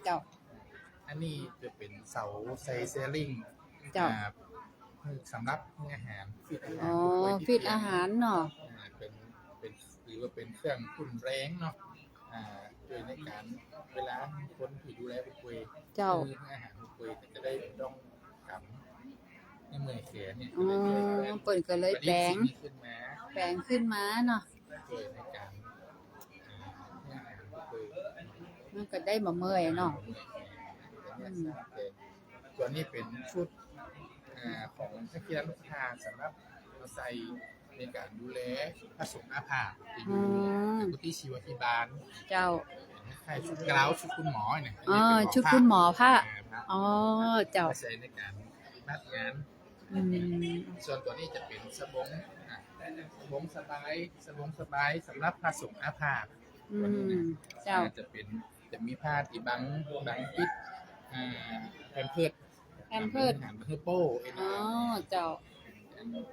ເຈົ້າ ອັນນີ້ຈະເປັນເສົາໃສ່ແຊລິງ ເຈົ້າ ອ່າ ສຳລັບໃຫ້ອາຫານ ຟີດອາຫານ ອໍ ຟີດອາຫານເນາະ ອ່າ ເປັນ ເປັນ ຫຼືວ່າເປັນເຄື່ອງທຸ່ນແຮງເນາະ ອ່າ ຊ່ວຍໃນການເວລາຄົນທີ່ດູແລຜູ້ປ່ວຍ ເຈົ້າ ໃຫ້ອາຫານຜູ້ປ່ວຍ ກໍຈະໄດ້ບໍ່ຕ້ອງກຳ ໃຫ້ເມື່ອຍແຂນນີ້ ອໍ ເພິ່ນກໍເລີຍແປງ ແປງຂຶ້ນມາເນາະ ຊ່ວຍໃນການ ອ່າ ໃຫ້ອາຫານຜູ້ປ່ວຍ ມັນກໍໄດ້ບໍ່ເມື່ອຍເນາະ ອືມ ສ່ວນນີ້ເປັນຊຸດ ອ່າ ຂອງນັກກິລານັກພັດທະນາ ສຳລັບເອົາໃສ່ໃນການດູແລພະສົງອາພາດທີ່ຢູ່ ອືມ ກຸຕິຊີວະພິບານ ເຈົ້າ ຄ້າຍໆຊຸດກາວ ຊຸດຄຸນໝໍນີ້ ອໍ ອັນນີ້ເປັນໝໍພະ ຊຸດຄຸນໝໍພະ ເອີ ພະ ອໍ ເຈົ້າ ເອົາໃສ່ໃນການປະຕິບັດງານ ອືມ ສ່ວນຕົວນີ້ຈະເປັນສະບົງ ອ່າ ສະບົງສະບາຍ ສະບົງສະບາຍສຳລັບພະສົງອາພາດ ອືມ ເຈົ້າ ຈະເປັນ ຈະມີຜ້າທີ່ບັງ ບັງປິດ ອ່າ ແພມເພີດ ແພມເພີດ ເປັນອາຫານເຮີໂປ້ ອໍ ເຈົ້າ ອັນນີ້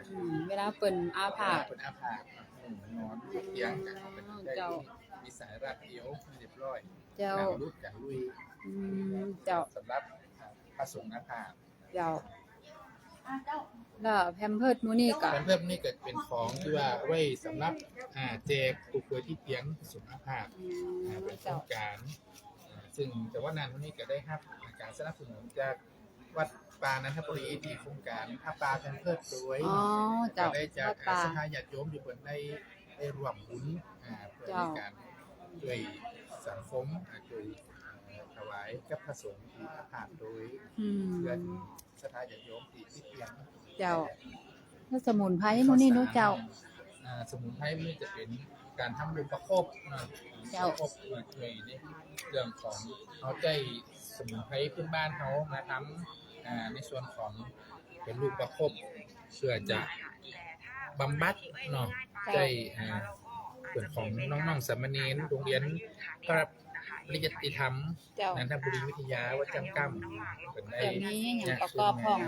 ອືມ ເວລາເພິ່ນອາພາດ ເວລາເພິ່ນອາພາດ ນຸ່ງນອນ ອໍ ຕຽງ ເຈົ້າ ມີສາຍລັດອຽວໃຫ້ຮຽບຮ້ອຍ ເຈົ້າ ໜັງຫຼຸດການລຸຍ ອືມ ເຈົ້າ ສຳລັບພະສົງອາພາດ ເຈົ້າ ແລ້ວແພມເພີດມື້ນີ້ກໍ ແພມເພີດນີ້ກໍເປັນຂອງທີ່ວ່າໄວ້ສຳລັບ ອ່າ ແຈກຜູ້ປ່ວຍຕິດຕຽງພະສົງອາພາດ ອືມ ອ່າ ເປັນໂຄງການ ເຈົ້າ ອ່າ ຊຶ່ງຈັງຫວັດນ່ານມື້ນີ້ກໍໄດ້ຮັບການສະໜັບສະໜູນຈາກວັດປ່ານັນທະບູລີ ທີ່ໂຄງການຜ້າປ່າແພມເພີດໂດຍ ອໍ ເຈົ້າ ກໍໄດ້ຈາກ ວັດປ່າ ສະທາຍາດໂຍມທີ່ເພິ່ນໄດ້ ໄດ້ຮ່ວມບຸນ ອ່າ ເພື່ອ ເຈົ້າ ໃນການຊ່ວຍສັງຄົມ ອ່າ ຊ່ວຍ ອ່າ ຖວາຍກັບພະສົງທີ່ອາພາດໂດຍ ອືມ ເພື່ອສະທາຍາດໂຍມທີ່ຕິດຕຽງ ເຈົ້າ ແລ້ວສະໝຸນໄພມື້ນີ້ເນາະເຈົ້າ ອ່າ ສະໝຸນໄພມື້ນີ້ຈະເປັນການທຳລູກປະຄົບເນາະ ເຈົ້າ ປະຄົບ ເພື່ອຊ່ວຍໃນເລື່ອງຂອງເຮົາໃຊ້ສະໝຸນໄພພື້ນບ້ານເຮົາມາທຳ ອ່າ ໃນສ່ວນຂອງເປັນລູກປະຄົບ ເພື່ອຈະບຳບັດເນາະ ເຈົ້າ ໃຊ້ ອ່າ ເປັນຂອງນ້ອງໆສາມະເນນໂຮງຮຽນພະປະລິຍັດຕິທຳ ເຈົ້າ ນັນທະບູລີວິທະຍາ ວັດຈ້ຳກ້ຳ ເພິ່ນໄດ້ ກໍມີຫຍັງປະກອບພ້ອມ